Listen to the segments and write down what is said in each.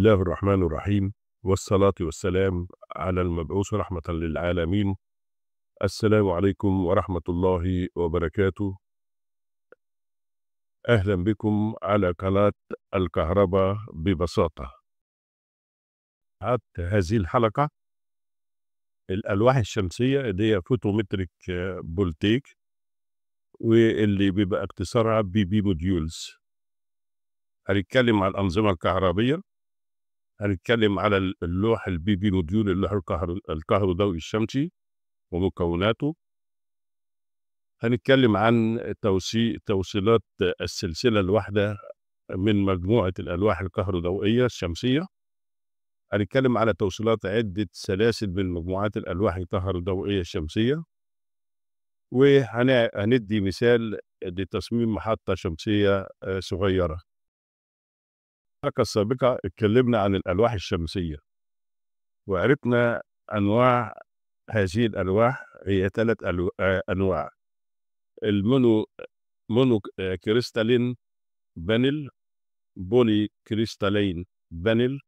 الله الرحمن الرحيم، والصلاة والسلام على المبعوث رحمة للعالمين. السلام عليكم ورحمة الله وبركاته. أهلا بكم على قناة الكهرباء ببساطة. هذه الحلقة الألواح الشمسية اللي هي photometric voltaic، واللي بيبقى اختصارها PV modules. هنتكلم على الأنظمة الكهربية، هنتكلم على اللوح ال PV module، اللوح الكهروضوئي الشمسي ومكوناته. هنتكلم عن توصيلات السلسلة الواحدة من مجموعة الألواح الكهروضوئية الشمسية. هنتكلم على توصيلات عدة سلاسل من مجموعات الألواح الكهروضوئية الشمسية، وهندي مثال لتصميم محطة شمسية صغيرة. الحلقة السابقة اتكلمنا عن الألواح الشمسية، وعرفنا أنواع هذه الألواح، هي 3 أنواع: ال mono crystalline panel، polycrystalline panel،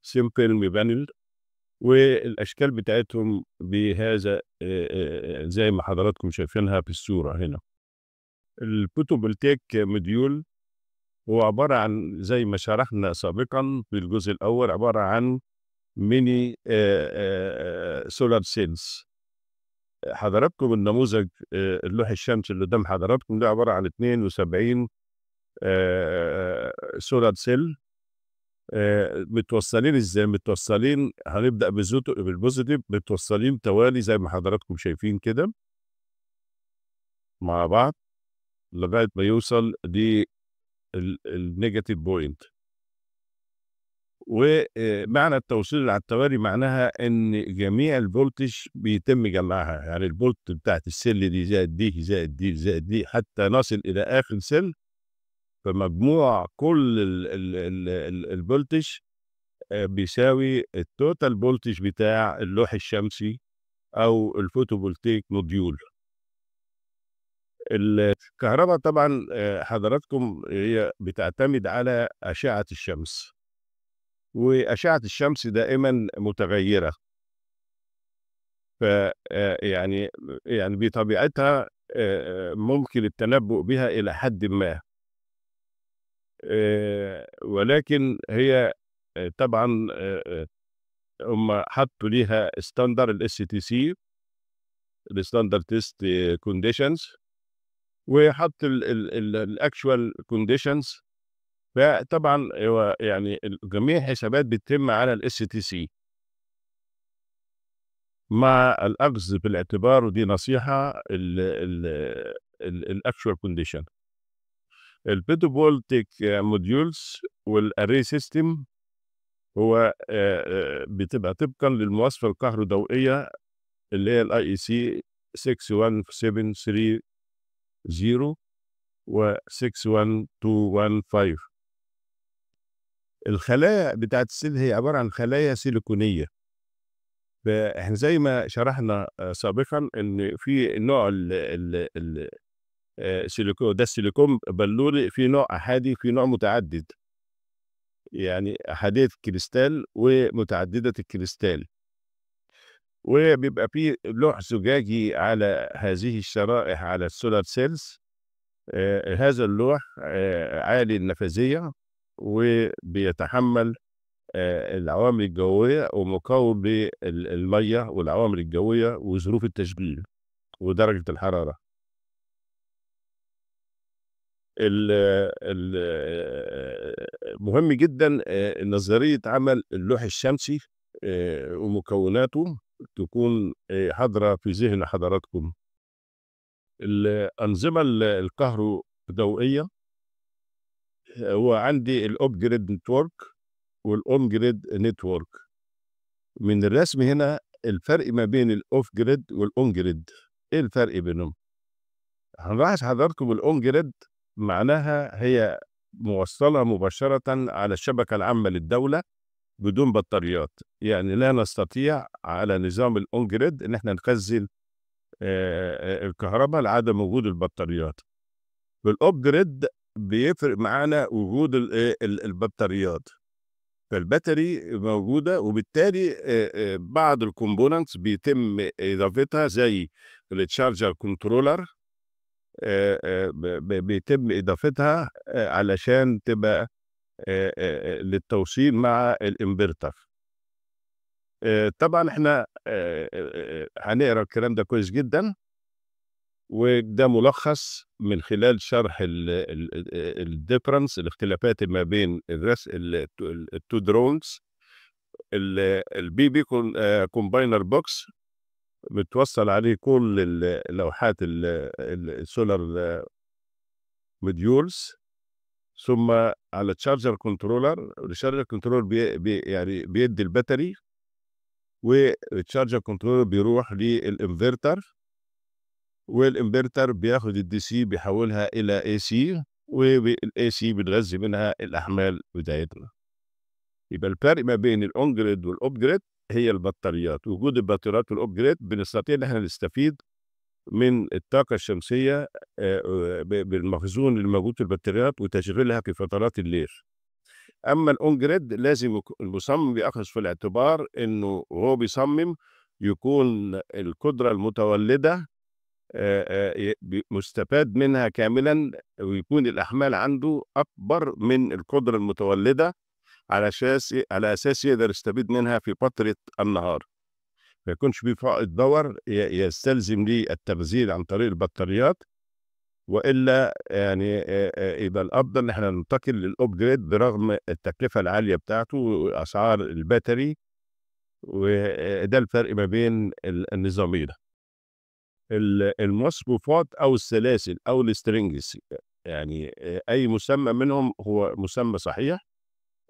thin film panel. والأشكال بتاعتهم بهذا زي ما حضراتكم شايفينها في الصورة هنا. ال photovoltaic module هو عبارة عن، زي ما شرحنا سابقا في الجزء الأول، عبارة عن mini solar cells. حضراتكم النموذج اللوح الشمسي اللي قدام حضراتكم ده عبارة عن 72 solar cell. متوصلين ازاي؟ متوصلين، هنبدأ بال positive، متوصلين توالي زي ما حضراتكم شايفين كده مع بعض لغاية ما يوصل لل negative point. ومعنى التوصيل على التوالي معناها ان جميع ال voltage بيتم جمعها، يعني الفولت بتاعت ال cell دي زائد دي زائد دي زائد دي حتى نصل الى اخر cell، فمجموع كل ال voltage بيساوي ال total voltage بتاع اللوح الشمسي او ال photovoltaic module. الكهرباء طبعا حضراتكم هي بتعتمد على أشعة الشمس، وأشعة الشمس دائما متغيرة، ف يعني بطبيعتها ممكن التنبؤ بها إلى حد ما، ولكن هي طبعا هم حطوا ليها standard ال STC، ال standard test conditions، وحط ال actual conditions. فطبعا هو يعني جميع الحسابات بتتم على ال STC مع الاخذ بالاعتبار، ودي نصيحه، ال actual condition. ال photovoltaic modules وال array system هو بتبقى طبقا للمواصفه الكهروضوئيه اللي هي ال IEC 61730 و 61215. الخلايا بتاعت ال cell هي عبارة عن خلايا سيليكونية. فاحنا زي ما شرحنا سابقا ان في نوع ال ال ال سيليكون، ده السيليكون بلوري، في نوع احادي، في نوع متعدد، يعني احادية الكريستال ومتعددة الكريستال، وبيبقى فيه لوح زجاجي على هذه الشرائح على ال solar cells. هذا اللوح عالي النفاذية وبيتحمل العوامل الجوية ومقاوم للمية والعوامل الجوية وظروف التشغيل ودرجة الحرارة. ال ال مهم جدا نظرية عمل اللوح الشمسي ومكوناته تكون حاضرة في ذهن حضراتكم. الأنظمة الكهروضوئية هو عندي ال off grid network وال on grid network. من الرسم هنا الفرق ما بين ال off grid وال on grid، ايه الفرق بينهم؟ هنلاحظ حضراتكم ال on grid معناها هي موصلة مباشرة على الشبكة العامة للدولة بدون بطاريات، يعني لا نستطيع على نظام ال on grid ان احنا نخزن الكهرباء لعدم وجود البطاريات. في ال off grid بيفرق معانا وجود البطاريات. فال battery موجودة، وبالتالي بعض ال components بيتم إضافتها زي ال charger controller، بيتم إضافتها علشان تبقى للتوصيل مع الانفرتر. طبعا احنا هنقرا الكلام ده كويس جدا، وده ملخص من خلال شرح ال difference، الاختلافات ما بين ال two drawings. ال PV combiner box بتوصل عليه كل اللوحات ال solar modules، ثم على charger controller. ال charger controller بي يعني بيدي ال battery، وال charger controller بيروح لل inverter، وال inverter بياخد ال DC بيحولها الى AC، وال AC بنغذي منها الاحمال بتاعتنا. يبقى الفرق ما بين ال on grid وال off grid هي البطاريات. وجود البطاريات وال off grid بنستطيع ان احنا نستفيد من الطاقة الشمسية بالمخزون اللي موجود في البطاريات وتشغيلها في فترات الليل. اما ال on grid لازم المصمم بيأخذ في الاعتبار انه وهو بيصمم يكون القدرة المتولدة مستفاد منها كاملا، ويكون الأحمال عنده أكبر من القدرة المتولدة على أساس يقدر يستفيد منها في فترة النهار، ما يكونش في فائض power يستلزم ليه التخزين عن طريق البطاريات، وإلا يعني يبقى الأفضل إن إحنا ننتقل لل off grid برغم التكلفة العالية بتاعته وأسعار ال battery. وده الفرق ما بين النظامين. المصفوفات أو السلاسل أو ال strings، يعني أي مسمى منهم هو مسمى صحيح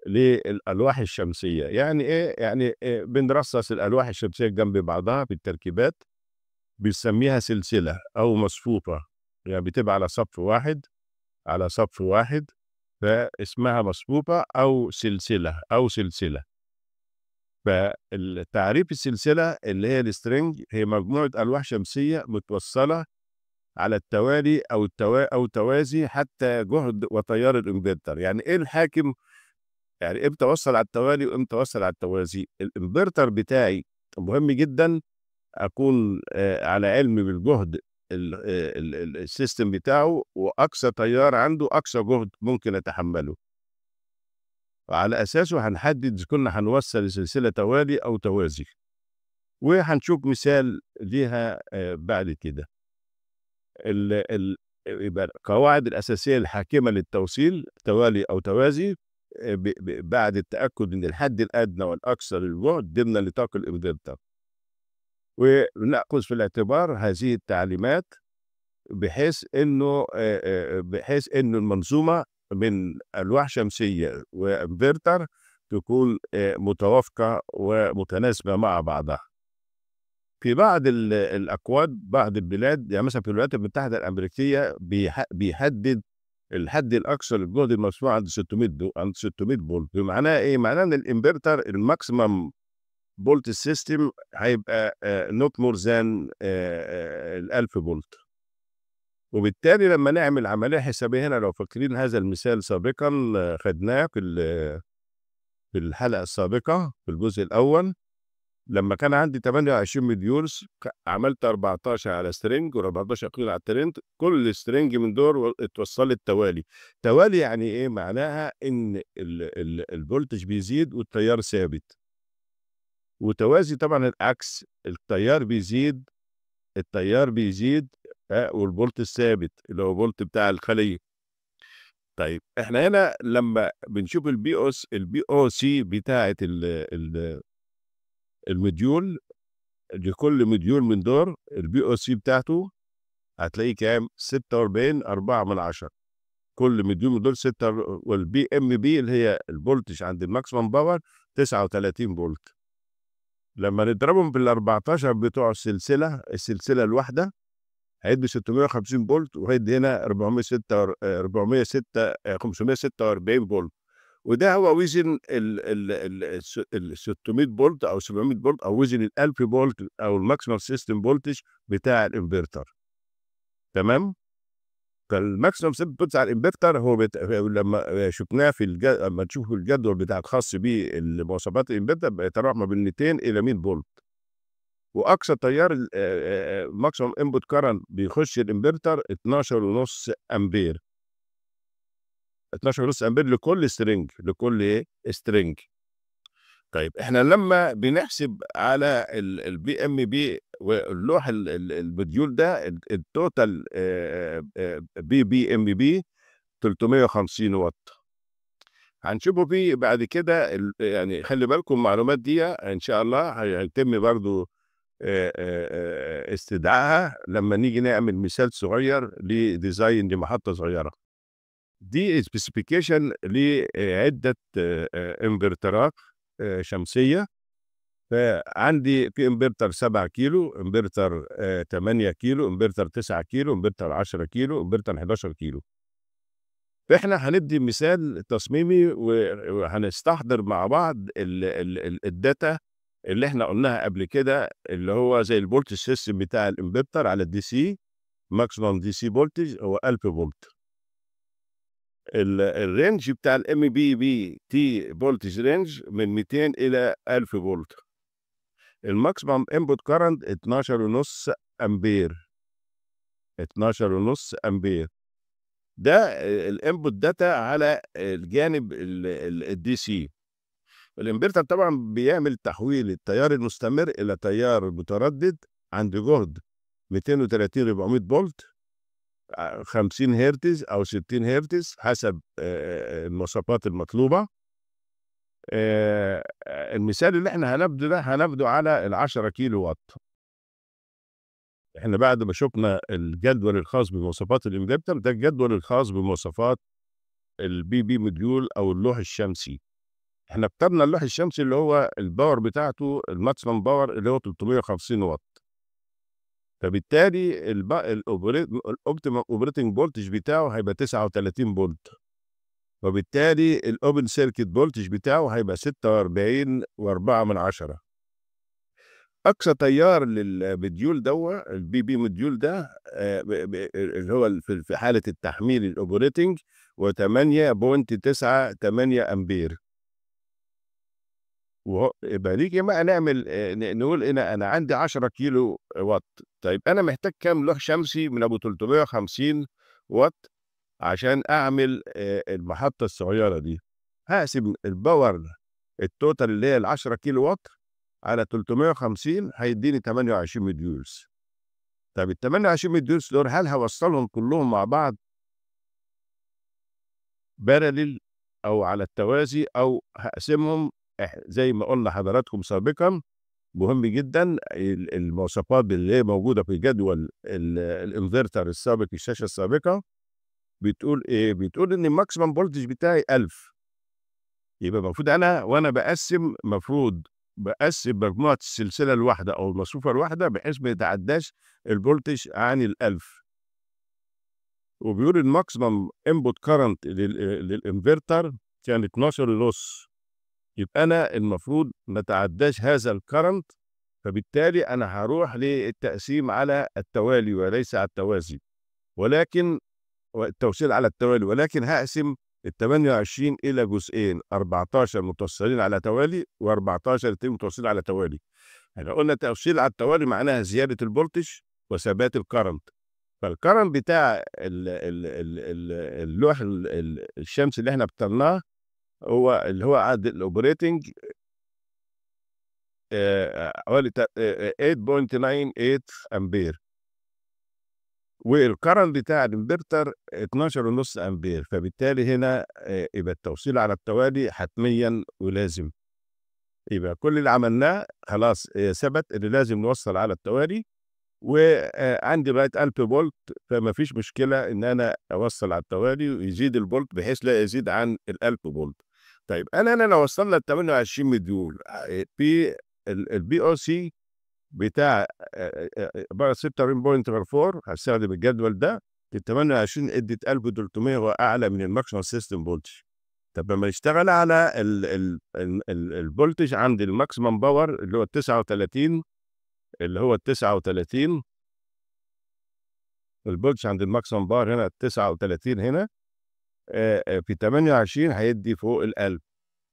للألواح الشمسية. يعني إيه؟ يعني بنرصص الألواح الشمسية جنب بعضها في التركيبات، بنسميها سلسلة أو مصفوفة، يعني بتبقى على صف واحد على صف واحد، فاسمها مصفوفة أو سلسلة أو سلسلة. فالتعريف السلسلة اللي هي ال string هي مجموعة ألواح شمسية متوصلة على التوالي أو توازي حتى جهد وتيار الإنفرتر. يعني إيه الحاكم؟ يعني إمتى أوصل على التوالي وإمتى أوصل على التوازي؟ الإنفرتر بتاعي مهم جدا أكون على علم بالجهد ال system بتاعه، وأقصى تيار عنده أقصى جهد ممكن أتحمله، وعلى أساسه هنحدد إذا كنا هنوصل السلسلة توالي أو توازي، وهنشوف مثال ليها بعد كده. يبقى القواعد الأساسية الحاكمة للتوصيل توالي أو توازي بعد التأكد من الحد الأدنى والأقصى للجهد ضمن نطاق الإنفرتر، ونأخذ في الاعتبار هذه التعليمات بحيث إنه المنظومة من ألواح شمسية وإنفرتر تكون متوافقة ومتناسبة مع بعضها. في بعض الأكواد، بعض البلاد، يعني مثلا في الولايات المتحدة الأمريكية بيحدد الحد الأقصى للجهد المسموح عند 600 فولت. بمعناه إيه؟ معناه إن ال inverter ال maximum volt system هيبقى not more than ال 1000 فولت. وبالتالي لما نعمل عملية حسابية هنا، لو فاكرين هذا المثال سابقا خدناه في الحلقة السابقة في الجزء الأول، لما كان عندي 28 modules عملت 14 على string و14 على الترند، كل string من دول اتوصلت توالي. توالي يعني ايه؟ معناها ان ال voltage بيزيد والتيار ثابت. وتوازي طبعا العكس، التيار بيزيد والفولت الثابت اللي هو فولت بتاع الخلية. طيب، احنا هنا لما بنشوف ال VOC بتاعه ال module، لكل module من دول ال VOC بتاعته هتلاقيه كام؟ 46 4 من 10، كل module من دول 6. وال VMP اللي هي ال voltage عند ال maximum power 39 فولت. لما نضربهم بال 14 بتوع السلسله الواحده هيدي 650 فولت، وهيدي هنا 406 406 546 فولت، وده هو within ال 600 فولت او 700 فولت او within ال 1000 فولت او ال maximum system voltage بتاع الانفرتر. تمام؟ فال maximum system voltage على الانفرتر هو لما شفناه لما تشوفوا الجدول بتاع الخاص بالمواصفات الانفرتر بيتراوح ما بين 200 الى 100 فولت. واقصى تيار maximum input current بيخش الانفرتر 12.5 امبير، 12.5 امبير لكل string، لكل ايه؟ string. طيب احنا لما بنحسب على ال PMP واللوح ال module ده ال total PPMP 350 واط. هنشوفه فيه بعد كده يعني خلي بالكم المعلومات دي ان شاء الله هيتم برضو استدعائها لما نيجي نعمل مثال صغير ل design لمحطة صغيرة. دي specification لعدة انفرترات شمسية. فعندي في انفرتر 7 كيلو، انفرتر 8 كيلو، انفرتر 9 كيلو، انفرتر 10 كيلو، انفرتر 11 كيلو. فاحنا هندي مثال تصميمي وهنستحضر مع بعض ال data اللي احنا قلناها قبل كده، اللي هو زي ال voltage system بتاع الانفرتر على ال DC، maximum DC voltage هو 1000 فولت. ال range بتاع ال MPPT voltage range من 200 الى 1000 فولت. ال maximum input current 12.5 امبير، 12.5 امبير. ده ال input data على الجانب ال DC. الانفرتر طبعا بيعمل تحويل التيار المستمر الى تيار متردد عند جهد 230 400 فولت، 50 هرتز او 60 هرتز حسب المواصفات المطلوبه. المثال اللي احنا هنبدو ده هنبدو على ال 10 كيلو وات. احنا بعد ما شفنا الجدول الخاص بمواصفات الانفرتر، ده الجدول الخاص بمواصفات ال PV module او اللوح الشمسي. احنا اخترنا اللوح الشمسي اللي هو ال power بتاعته ال maximum power اللي هو 350 واط، فبالتالي ال optimum operating voltage بتاعه هيبقى 39 فولت، وبالتالي ال open circuit voltage بتاعه هيبقى 46.4 من عشرة. اقصى تيار لل module دوا ال PV module ده اللي هو في حاله التحميل ال operating و 8.98 امبير. يبقى نيجي بقى نعمل نقول ان انا عندي 10 كيلو وات، طيب انا محتاج كام لوح شمسي من ابو 350 وات عشان اعمل المحطه الصغيره دي؟ هقسم ال power ال total اللي هي ال 10 كيلو وات على 350 هيديني 28 modules. طب ال 28 modules دول هل هوصلهم كلهم مع بعض parallel او على التوازي، او هقسمهم زي ما قلنا حضراتكم سابقا؟ مهم جدا المواصفات اللي هي موجوده في جدول الانفرتر السابق، الشاشه السابقه بتقول ايه؟ بتقول ان ال maximum voltage بتاعي 1000. يبقى المفروض انا وانا بقسم، المفروض بقسم مجموعه السلسله الواحده او المصفوفه الواحده بحيث ما يتعداش ال voltage عن ال 1000. وبيقول ال maximum input current لل inverter كان 12.5، يبقى انا المفروض ما تعداش هذا ال current، فبالتالي انا هروح للتقسيم على التوالي وليس على التوازي، ولكن التوصيل على التوالي، ولكن هقسم ال 28 الى جزئين، 14 متوصلين على توالي و14 متوصلين على توالي. احنا قلنا توصيل على التوالي معناها زياده ال voltage وثبات ال current، فال current بتاع اللوح الشمس اللي احنا اخترناه هو اللي هو عند ال operating حوالي 8.98 امبير، وال current بتاع الانفرتر 12.5 امبير، فبالتالي هنا يبقى التوصيل على التوالي حتميا ولازم. يبقى كل اللي عملناه خلاص ثبت ان لازم نوصل على التوالي، وعندي لغايه 1000 فولت، فما فيش مشكله ان انا اوصل على التوالي ويزيد الفولت بحيث لا يزيد عن ال 1000 فولت. طيب انا لو وصلنا ل 28 module في ال POC بتاع 46.4، هستخدم الجدول ده، ال 28 ادت 1300 واعلى من ال maximum system voltage. طب لما يشتغل على ال voltage عند ال maximum power اللي هو ال 39، اللي هو ال 39 ال voltage عند ال maximum power هنا 39 هنا في 28 هيدي فوق ال1000،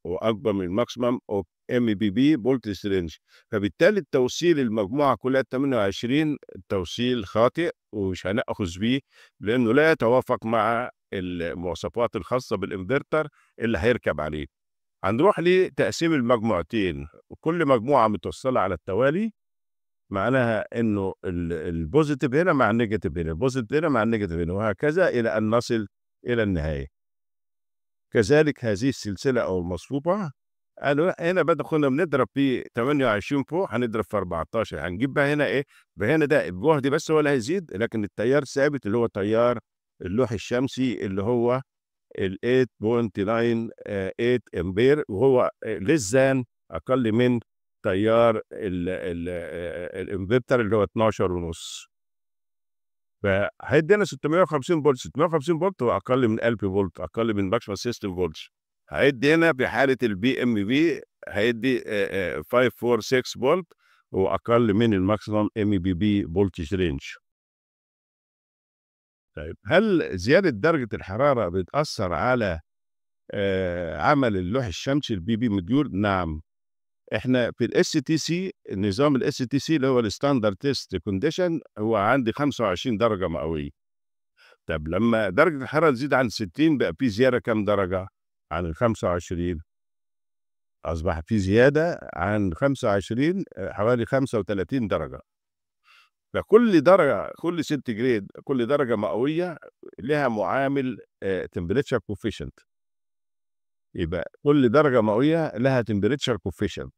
واكبر من ال maximum of MPP voltage range. فبالتالي التوصيل المجموعة كلها 28 توصيل خاطئ ومش هناخذ بيه، لانه لا يتوافق مع المواصفات الخاصة بالانفرتر اللي هيركب عليه. هنروح لتقسيم المجموعتين، وكل مجموعة متوصله على التوالي، معناها انه ال positive هنا مع ال negative هنا، ال positive هنا مع ال negative هنا، وهكذا الى ان نصل الى النهاية. كذلك هذه السلسلة او المصفوفه، قالوا هنا بدل كنا بنضرب في 28 فوق هنضرب في 14، هنجيب بقى هنا ايه؟ هنا ده الجهد بس هو اللي هيزيد، لكن التيار ثابت اللي هو تيار اللوح الشمسي اللي هو ال 8.98 امبير، وهو less than اقل من تيار الانفرتر اللي هو 12.5. فهيدينا 650 فولت، 650 فولت هو اقل من 1000 فولت، اقل من maximum system voltage. هيدي هنا في حاله ال PMP هيدي 546 فولت، هو اقل من ال maximum MPP voltage range. طيب هل زيادة درجه الحرارة بتاثر على عمل اللوح الشمسي ال PV module؟ نعم. احنا في ال STC، النظام ال STC اللي هو ال standard test condition، هو عندي 25 درجه مئوية. طب لما درجه الحرارة تزيد عن 60 بقى في زيادة كام درجه عن ال 25؟ اصبح في زيادة عن 25 حوالي 35 درجه. فكل درجه، كل سنتيجريد، كل درجه مئوية لها معامل temperature coefficient. يبقى كل درجه مئوية لها temperature coefficient.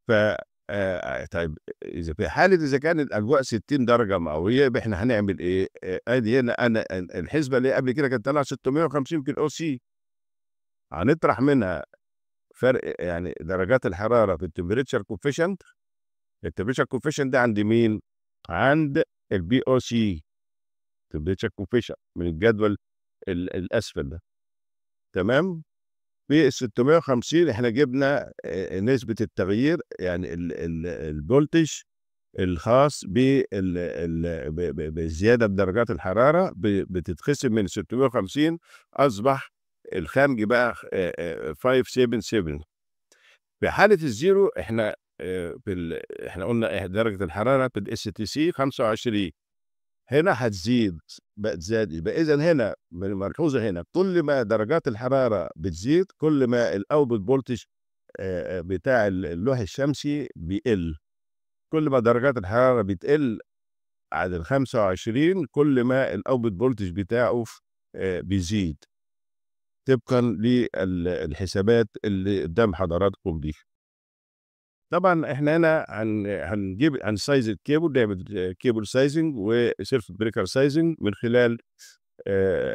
ف طيب إذا في حالة إذا كان الأجواء 60 درجة مئوية يبقى إحنا هنعمل إيه؟ آدي هنا أنا الحسبة اللي قبل كده كانت طالعة 650 في ال OC، هنطرح منها فرق يعني درجات الحرارة في ال temperature coefficient. ال temperature coefficient ده عند مين؟ عند ال POC، temperature coefficient من الجدول الأسفل ده، تمام؟ في ال650 إحنا جبنا نسبة التغيير، يعني ال ال ال voltage الخاص بال ال ب ب بزيادة بدرجات الحرارة بتتخصم من 650، أصبح الخامج بقى 577. في حالة ال zero إحنا في ال إحنا قلنا درجة الحرارة في ال STC 25، هنا هتزيد، بقت زاد. يبقى إذًا هنا من الملحوظة هنا كل ما درجات الحرارة بتزيد كل ما ال output voltage بتاع اللوح الشمسي بيقل. كل ما درجات الحرارة بتقل عن ال25 كل ما ال output voltage بتاعه بيزيد، طبقًا للحسابات اللي قدام حضراتكم دي. طبعًا إحنا هنا هنجيب هن size ال cable، نعمل cable sizing و circuit breaker sizing من خلال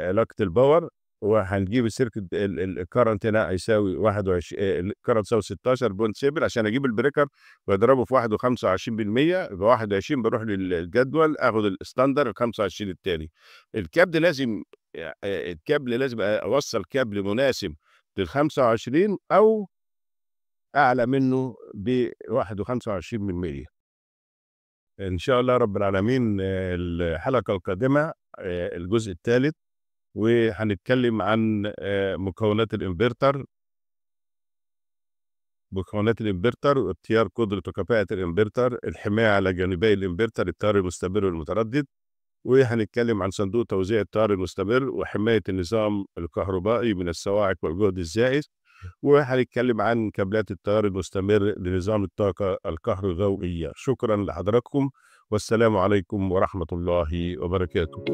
علاقة ال power، وهنجيب ال circuit ال current هنا هيساوي 21، ال current يساوي 16.7 عشان أجيب ال breaker واضربه في 1.25%، يبقى 21. باروح للجدول آخد ال standard ال25 التاني. الكابل لازم أوصل كابل مناسب لل25 أو أعلى منه ب1.25%. إن شاء الله رب العالمين الحلقة القادمة الجزء الثالث، وهنتكلم عن مكونات الإنفرتر، مكونات الإنفرتر واختيار قدرة وكفاءة الإنفرتر، الحماية على جانبي الإنفرتر، التيار المستمر والمتردد، وهنتكلم عن صندوق توزيع التيار المستمر وحماية النظام الكهربائي من الصواعق والجهد الزائد، وهنتكلم عن كابلات التيار المستمر لنظام الطاقة الكهروضوئية. شكرا لحضراتكم، والسلام عليكم ورحمة الله وبركاته.